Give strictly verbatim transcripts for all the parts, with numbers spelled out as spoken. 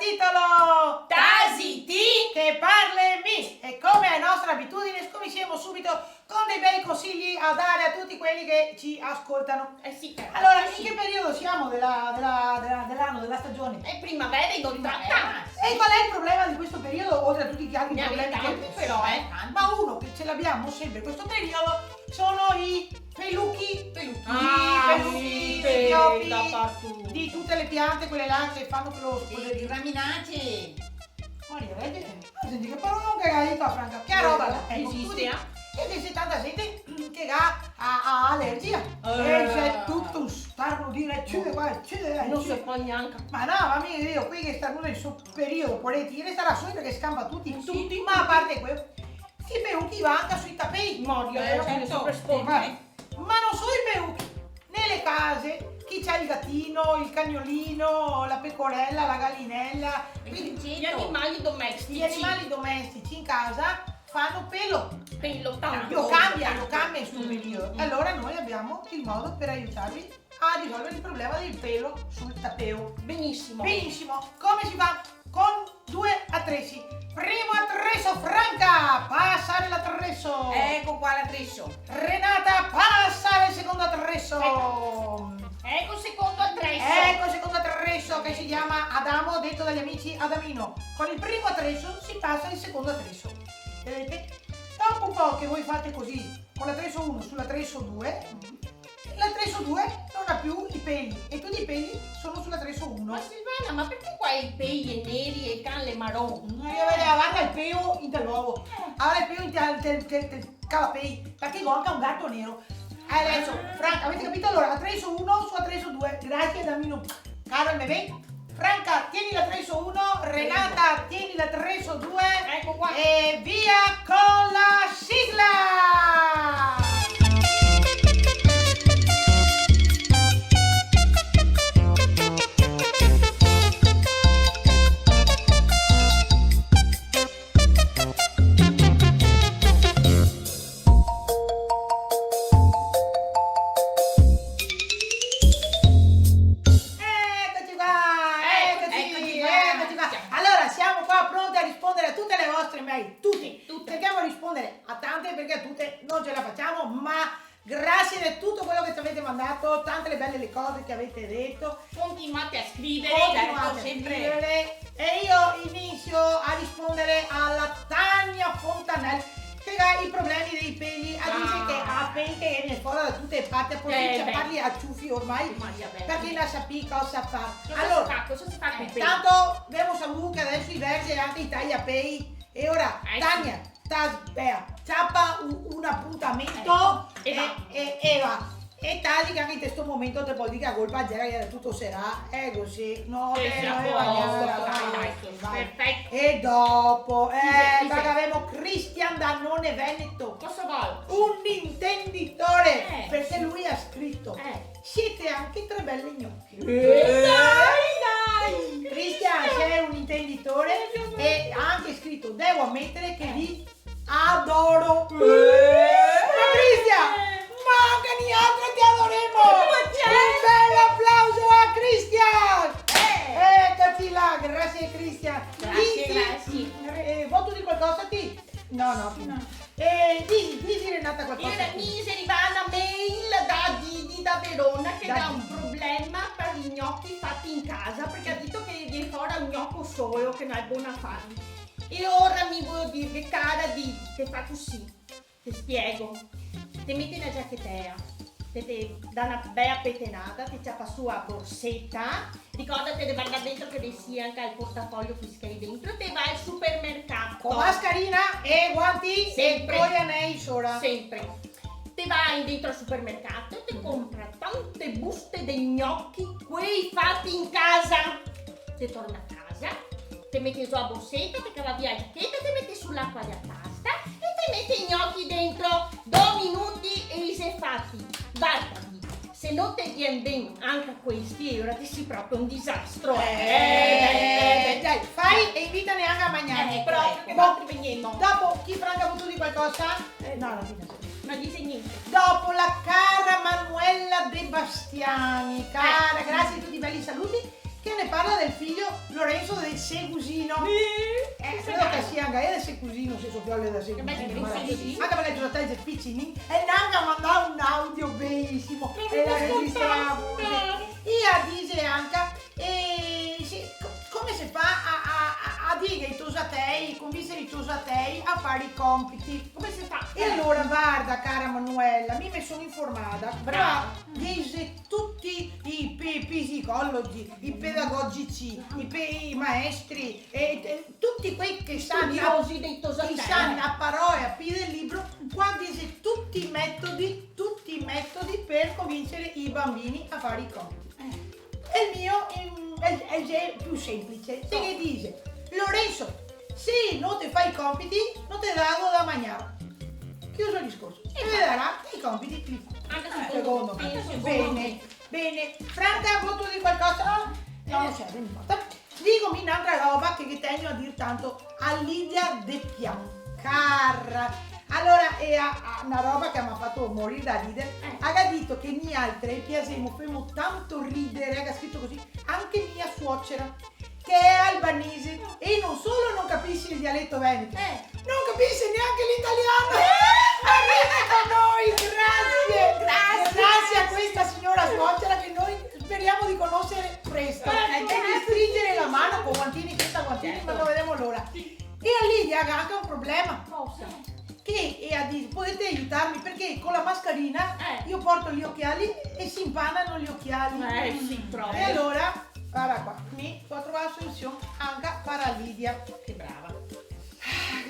Titolo: Tasi ti che parle mi! E come è nostra abitudine, scominciamo subito con dei bei consigli a dare a tutti quelli che ci ascoltano. Eh sì, eh. Allora, in che periodo siamo della, della, della, dell'anno, della stagione? È primavera inoltrata. Primavera, sì. E qual è il problema di questo periodo, oltre a tutti gli altri problemi che... Ne abbiamo tanti, però, eh. Ma uno che ce l'abbiamo sempre in questo periodo sono i peluchi. Peluchi. Ah, i peluchi, sì, i peli dappertutto. Di tutte le piante, quelle là che fanno quello... E i graminacei. Maria Vergine, ma senti che parola che ga dito a Franca? Che roba là? Eco, esiste, eh? E ghe xe tanta gente che ga a, a alergia. Eh. E xe tuto un starnudire, ciude qua, ciude là, no se fa gnanca. Ma no, ma mi digo, quei che starnuta in sto periodo, podé dire, sarà solo parché scampa tuti, tuti, ma a parte queo, sti peluchi va anca sui tapei. Maria, eh, certo. Ma, ma no solo i peluchi, nele case, chi c'ha el gatino, el cagnolino, la pecorela, la galinela, quindi gli animali domestici. Gli animali domestici in casa fanno pelo. Pelo, tanto. Lo cambia, lo cambia in sto periodo. Mm. Allora noi abbiamo il modo per aiutarvi a risolvere il problema del pelo sul tapeo. Benissimo. Benissimo. Come si fa? Con due atresi. Primo atreso, Franca, pasare l'atreso. Eco qua l'atreso. Renata, pasare el secondo atreso. Eco. Eco el secondo atreso. Eco el secondo atreso che si chiama Adamo, detto dagli amici Adamino. Con il primo atreso si passa al secondo atreso. Vedete? Dopo un po' che voi fate così, con l'atreso uno sull'atreso due, l'atreso due non ha più i peli e tutti i peli sono sull'atreso uno. Ma Silvana, ma perché qua i pei xe neri e el can l'è maron? No, io vedo, varda el peo inte l'ovo. Eh. Varda el peo inte, inte, inte, inte el cavapei, parché go anca un gato nero. Eh, adesso, Franca, avete capito? Allora, atreso uno su atreso due. Grazie, Damino. Caro el me ben. Franca, tieni l'atreso uno, Renata, tieni l'atreso due. Eco qua. E via con la sigla! Eccoci qua, eccoci, eccoci qua, eccoci qua. Allora, siamo qua pronti a rispondere a tutte le vostre mail, tutte, tutte. Cerchiamo di rispondere a tante, perché a tutte non ce la facciamo, ma grazie di tutto quello che ci avete mandato, tante le belle le cose che avete detto. Continuate a scrivere, continuate a scrivere. E io inizio a rispondere alla Tania Fontanel, che ga i problemi dei peli, a dixe che ga peli che vien fora da tute e parti, a provincia, parli a ciufi ormai, parché no sa pi cosa far. Cosa se fa? Cosa se fa coi peli? Tanto gavemo savù che adeso i verze anca i tagliapei. E ora, Tania, Tasi, bea, ciapa u-, un apuntamento e, e, e va. E tasi che anca inte sto momento te pol dir che la colpa gera, gera tuto serà, eh, cusì, no, eh, no, a posto, vai, vai, vai. Perfeto. E dopo, eh, gavemo Cristian da None Veneto. Cosa vol? Un intenditore, eh, parché lui ga scrito: "Siete anche tre belle gnocche." Eh, dai, dai! Cristian, sei un intenditore e ha anche scritto: "Devo ammettere che vi adoro." Eh! Ma Cristian, ma anca nialtri te adoremo! Un bel aplauso a Cristian! Eh! Eccoti là, grazie Cristian. Grazie, grazie. Eh, vuoi tu dir qualcosa, ti? No, no, no. Eh, dixi, dixi Renata qualcosa. Iera, mi xe rivà na mail da Didi da Verona che ga un problema par i gnochi fati in casa, parché ga dito che vien fora un gnoco solo che no xe bona farli. E ora mi voio dirghe, cara Didi, te fa cusì, te spiego. Te meti na giachetea, te, te dà na bea petenada, te ciapa su a borseta, ricordate de vardar dentro che ghe sia anca el portafoglio, quei che ga dentro, te va al supermercato. Co mascarina e guanti e coi anei sora. Sempre. Te va dentro al supermercato, te compra tante buste de gnochi, quei fati in casa. Te torna a casa, te meti zo a borseta, te cava via la giacheta, te meti su l'acua dea pasta e te meti i gnochi dentro. Do minuti e i xe fati. Varda, se no te vien ben anca questi, e ora te si proprio un disastro, eh. Eh, dai, fai e invitane anca a magnar. Eh, proprio, che noaltri vegnemo. Dopo, chi, Franca, vuto dir qualcosa? Eh, no, no, no. No dixe gnente. Dopo la cara Manuela De Bastiani. Cara, grazie di tuti i beli saluti. che ne parla del figlio Lorenzo de Segusino. Sì. Eh, credo che sia anca el de Segusino, se so fiol el xe de Segusino. Che bel, sì, sì. Anca parché el xe picinin, e el ga mandà un audio belisimo, e la registra. E la dixe anca, eh, sì, co-, come se fa a, a, a, a dire ai tosatei, convincere i tosatei a fare i compiti? Come se fa? E alora, varda, cara Manuela, mi me son informada. Brava. Qua ghe xe tuti i pi-, psicologi, i pedagogici, i pe-, i maestri, e, e tuti quei che sa, studiosi dei tosatei, che sa a parola pi del libro, qua ghe xe tuti i metodi, tuti i metodi per convincere i banbini a fare i compiti. Eh. E el mio, mm, el, el xe pì senplice. Se ghe dixe: "Lorenzo, se no te fa i compiti, no te dago da magnar." Chiuso el discorso. E vedarà che i compiti li fa. Anca secondo me. Secondo me. Anca secondo me. Bene, bene. Franca, vuto dir qualcosa? No, no serve, no inporta. Digo mi n'altra roba che, che tegno a dir tanto a Lidia De Pian. Cara. Alora, xe a, a, na roba che me ga fato morir da rider. Eh. La ga dito che nialtre piasemo, femo tanto rider, la ga scrito cusì, anca mia suocera, che xe albanese, e no solo no capise el dialeto veneto, eh, no capise gnanca l'italiano. Eh! La ride con noi, grazie. Grazie. Grazie a questa signora suocera che noi speriamo di conoscere presto. Eh, e di stringere la mano con guantini, senza guantini, ma no vedemo l'ora. Sì. E a Lidia la ga anca un problema. Cosa? Che, e la dixe: "Podete aiutarmi? Perché con la mascarina, eh, io porto gli occhiali e si impanano gli occhiali." Eh, sì, proprio. E alora, varda qua, mi go trovà la solusion anca par a Lidia. Che brava.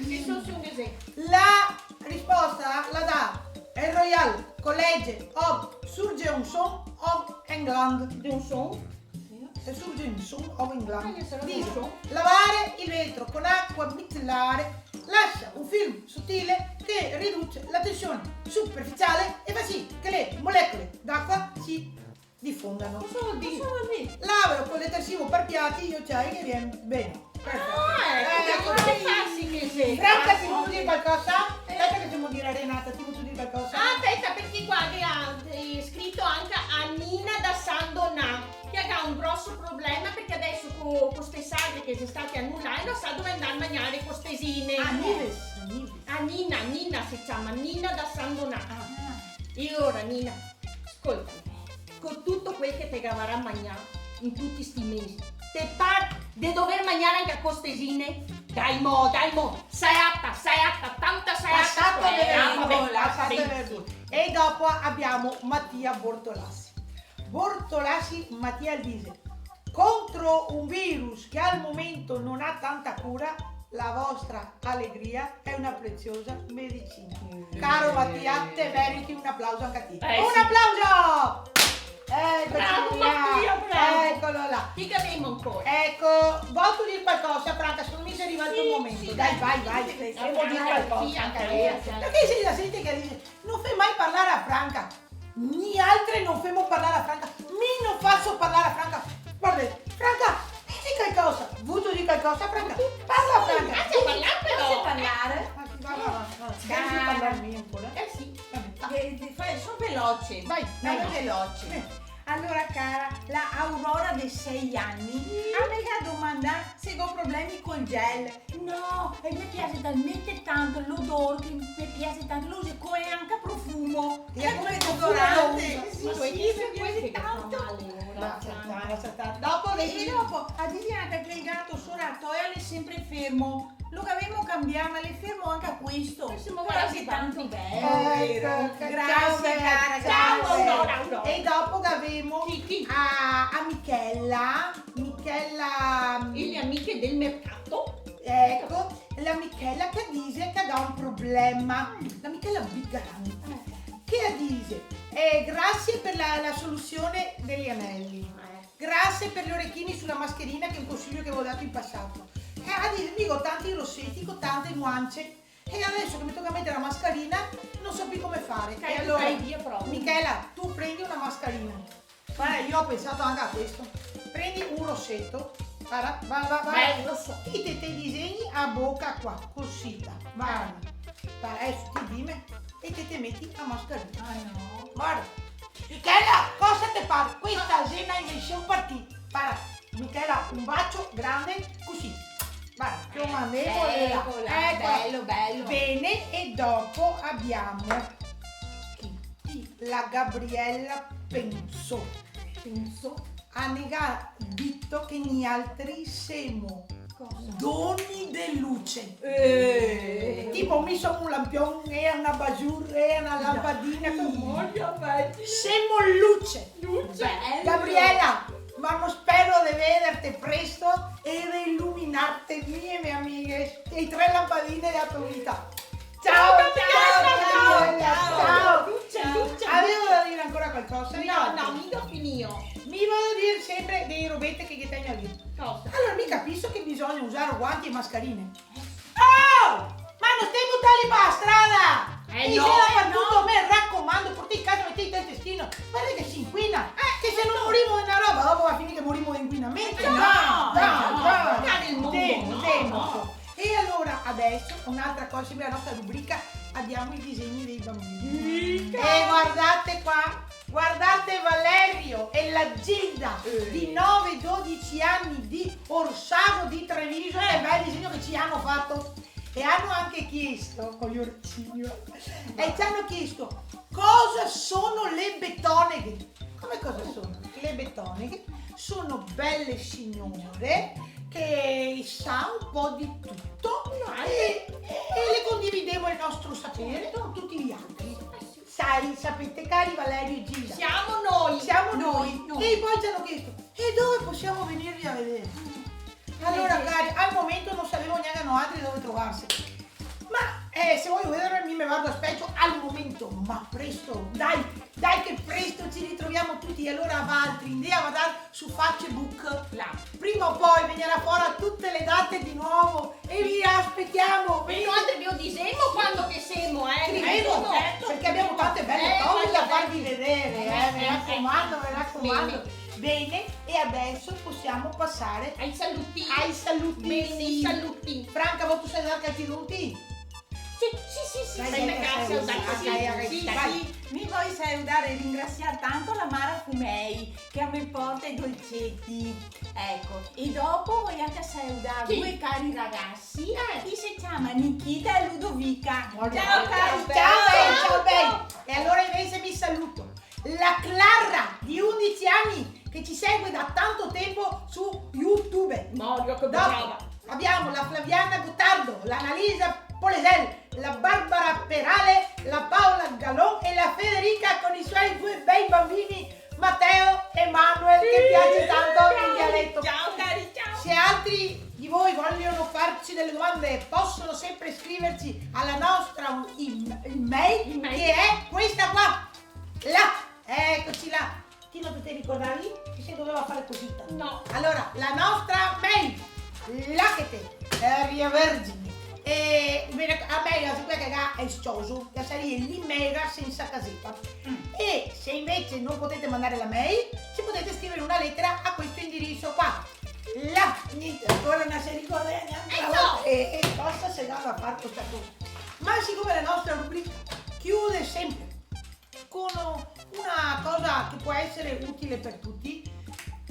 Che solusion che xe? La risposta la dà el Royal College of Surgeons of England. De un son? E surge un son, o in là. Eh, che sarà un son. Dixe: "Lavare il vetro con acqua micellare lascia un film sottile che riduce la tensione superficiale e fa sì che le molecole d'acqua si diffondano." Cosa vol dir? Cosa vol dir? Lavalo col detersivo par piati, i ociai che vien ben. Perfeto. Ah, eco, eco, che fasi che xe. Franca, ti vuto dir qualcosa? Eh. Speta che devo dir a Renata, ti vuto dir qualcosa? Ah, speta, parché qua che ga, eh, scrito anca a Nina da San Donà, che ga un groso problema, parché deso co, co ste sagre che xe state anulà, no sa dove andar a magnare co ste sine. A Nives, a Nives. A Nina, Nina se ciama, Nina da San Donà. Ah. E ora, Nina, scolta, co tuto quel che te gavarà magnà in tuti sti mesi, te par de dover magnare anca co ste sine? Dai mo, dai mo, saeata, saeata, tanta saeata. Passato, eh, vergogna, ah, va ben, passato, sì, vergogna. E dopo abbiamo Mattia Bortolassi. Bortolassi Mattia dixe: "Contro un virus che al momento non ha tanta cura, la vostra allegria è una preziosa medicina." Mm. Caro Mattia, te meriti un applauso anca a ti. Eh, sì. Un applauso! Eccolo là. Bravo, Mattia, bravo. Eccolo là. Chi che gavemo ancora? Eco, vuto dir qualcosa, Franca, secondo me xe rivà el to momento. Sì, sì, dai, dai, vai, sì, vai. Devo dir qualcosa anca a lei. Parché xe la xente che dixe: "No fè mai parlar a Franca." Nialtre no femo parlar a Franca. Mi no faso parlar a Franca. Varda, Franca, dixi qualcosa. Vuto dir qualcosa, Franca? Parla, Franca. Lascia parlar, però. Lascia parlar. Ah, sì, va, va, va, va. Devo parlar mi ancora? Eh, sì. Va ben, va. Eh, fa-, son veloce. Vai, vai, vai. Veloce. Eh. Alora, cara, la Aurora de sei ani, mm, la me ga domandà se go problemi col gel. No, e me piaxe talmente tanto l'odor che me piaxe tanto, lo uso come anca profumo. E anca come profumo lo uso. Sì, sì, me piaxe tanto. Ma queste qua che fa male, ora. Ma sa tanto, sa tanto. Dopo... E dopo, la dixe anca che el gato sora la tola l'è sempre fermo. Lo gavemo cambià, ma l'è fermo anca questo. Però xe tanto bel. Eco, ciao, cara, ciao, Aurora, Aurora. E dopo gavemo a, a Michela. Michela, mm, e le amiche del mercato. Eco, la Michela che la dixe che la ga un problema. Mm. La Michela Bigarani. Eh. Che la dixe: "Eh, grazie per la, la soluzione degli anelli. Eh. Grazie per gli orecchini sulla mascherina, che è un consiglio che avevo dato in passato." Eh, la dixe: "Mi go tanti roseti, go tante guance. E deso che me toca meter la mascarina, no so pì come fare." Dai, e alora, vai via proprio. Michela, tu prendi una mascarina. Varda, mi go pensà anca a questo. Prendi un roseto, varda, varda, varda. Bel roseto. E te, te disegni la boca qua, cusita, varda. Varda, deso ti dime, e te, te meti la mascarina. Ah, no. Varda. Michela, cosa te par? Questa xe na invension par ti. Varda. Michela, un bacio grande, cusì. Varda, più o meno, eh, ecola, ecola. Belo, belo. Bene, e dopo abbiamo chi? Chi? La Gabriella Penso. Penso. A ne ga dito che nialtri semo doni de luce. Eh. Tipo, mi so un lampion, e na abajur, e na lampadina. Dai. Semo luce. Luce. Belo. Gabriela, ma no spero de vederte presto e de iluminarte, mi e me amighe, e i tre lampadine dela to vita. Ciao, ciao, ciao, ciao, ciao. Luce, luce. Avevo da dire ancora qualcosa? No, no, mi go finìo. Mi volevo dire sempre dei robete che, che tegno lì. Cosa? Allora, mi capiso che bisogna usare guanti e mascarine. Oh! Ma no stemo butarli pa strada! Eh, no, eh, no. Mi raccomando, portè in casa, metè el testino. Varda che se inquina. Eh, che se no morimo de na roba, dopo va a finire che morimo de inquinamento. Eh, no, no, no, no. Demo, no, demo. E allora adesso un'altra cosa, sempre la nostra rubrica, abbiamo i disegni dei bambini. Mica. E guardate qua, guardate Valerio e la Gilda, eh, di nove dodici anni, di Orsago di Treviso, eh, che bel disegno che ci hanno fatto. E hanno anche chiesto, con gli orcini, e ci hanno chiesto: "Cosa sono le betoneghe?" Come cosa sono? Le betoneghe sono belle signore che sa un po' di tutto e, e, e le condividemo il nostro sapere con tutti gli altri. Sai, sapete, cari Valerio e Gilda, siamo noi. Siamo noi. Noi, noi. E poi ci hanno chiesto: "E dove possiamo venirvi a vedere?" Allora, cari, al momento no savemo gnanca noaltri dove trovarse. Ma, eh, se vojo vedere, mi me vardo al specio al momento. Ma presto, dai, dai che presto ci ritroviamo tutti. E allora valtri, ndè a vardar su Facebook. Là. Prima o poi vegnerà fora tute le date di novo e vi aspetiamo. E noaltri ve lo disemo quando che semo, eh. Scrivemo, certo, perché abbiamo tante belle cose da farvi vedere, eh, me racomando, me racomando. Bene. Bene, e adesso possiamo passare ai saluti. Ai saluti, bene, sì. I saluti. Franca, vuto saludar qualche saluti? Sì, sì, sì, sì. Vai, sì, vai, vai, saludar, vai, sì, vai, vai, sì, vai. Sì. Mi vojo saludar e ringrasiar tanto la Mara Fumei che me porta i dolceti. Eco, e dopo vojo anca saludar due cari ragasi, eh, che se ciama Nikita e Ludovica. Ciao, cari, ciao, ciao, ciao, bei. E allora invece vi saluto. La Clara di undici anni che ci segue da tanto tempo su YouTube. Mario, che brava! Dopo abbiamo la Flaviana Gottardo, l'Annalisa Polesel, la Barbara Perale, la Paola Galon e la Federica con i suoi due bei bambini, Matteo e Manuel, che piace tanto il dialetto. Ciao, cari, ciao! Se altri di voi vogliono farci delle domande, possono sempre scriverci alla nostra e-, email, che è questa qua. Là, ecoci là. Ti no te te ricordavi? Che se doveva fare cosita. No. Allora, la nostra mail, là che te, eh, Ria Vergine. E bene, a mail xe quela che ga el scioso, che saria l'email senza caseta. Mm. E se invece non potete mandare la mail, ci potete scrivere una lettera a questo indirizzo qua. Là, niente, ancora non si ricorda neanche la volta. E, e cosa se dava a fare questa cosa? Ma siccome la nostra rubrica chiude sempre con una cosa che può essere utile per tutti.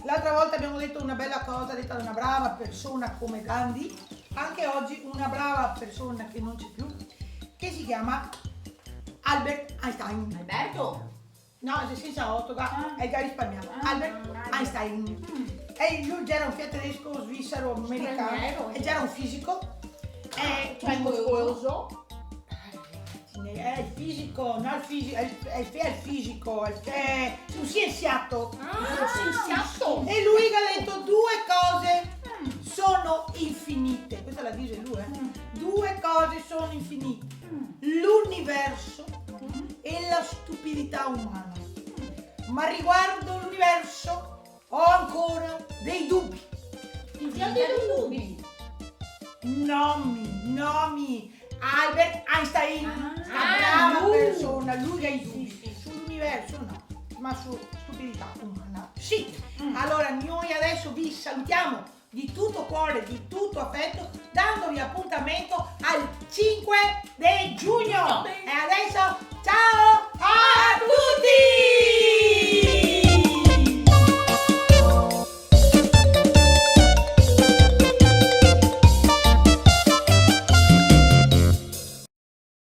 L'altra volta abbiamo detto una bella cosa detta da una brava persona come Gandhi, anche oggi una brava persona che non c'è più, che si chiama Albert Einstein. Alberto? No, xe senza oto, ga-, ah, el ga risparmià. Ah, Albert Einstein. Mm. E lu el gera un fià tedesco, svizzero, americano. Straniero. E el gera un fisico. Ah, eh, cioè, un muscoloso. Eh, el fisico, no el fisi-, el, el fe-, el fisico, el fe-, un sienziato. Ah, un sienziato. E lu el ga dito due cose sono infinite, questa la dice lui, eh? Mm. Due cose sono infinite. Mm. L'universo e la stupidità umana. Mm. Ma riguardo l'universo ho ancora dei dubbi. Ti ga dei dubbi? Nomi, nomi. Albert Einstein, ah, una brava persona, lu ga i dubbi sull'universo, no, ma su stupidità umana sì. Mm. Allora, noi adesso vi salutiamo di tutto cuore, di tutto affetto, dandovi appuntamento al cinque de giugno. E adesso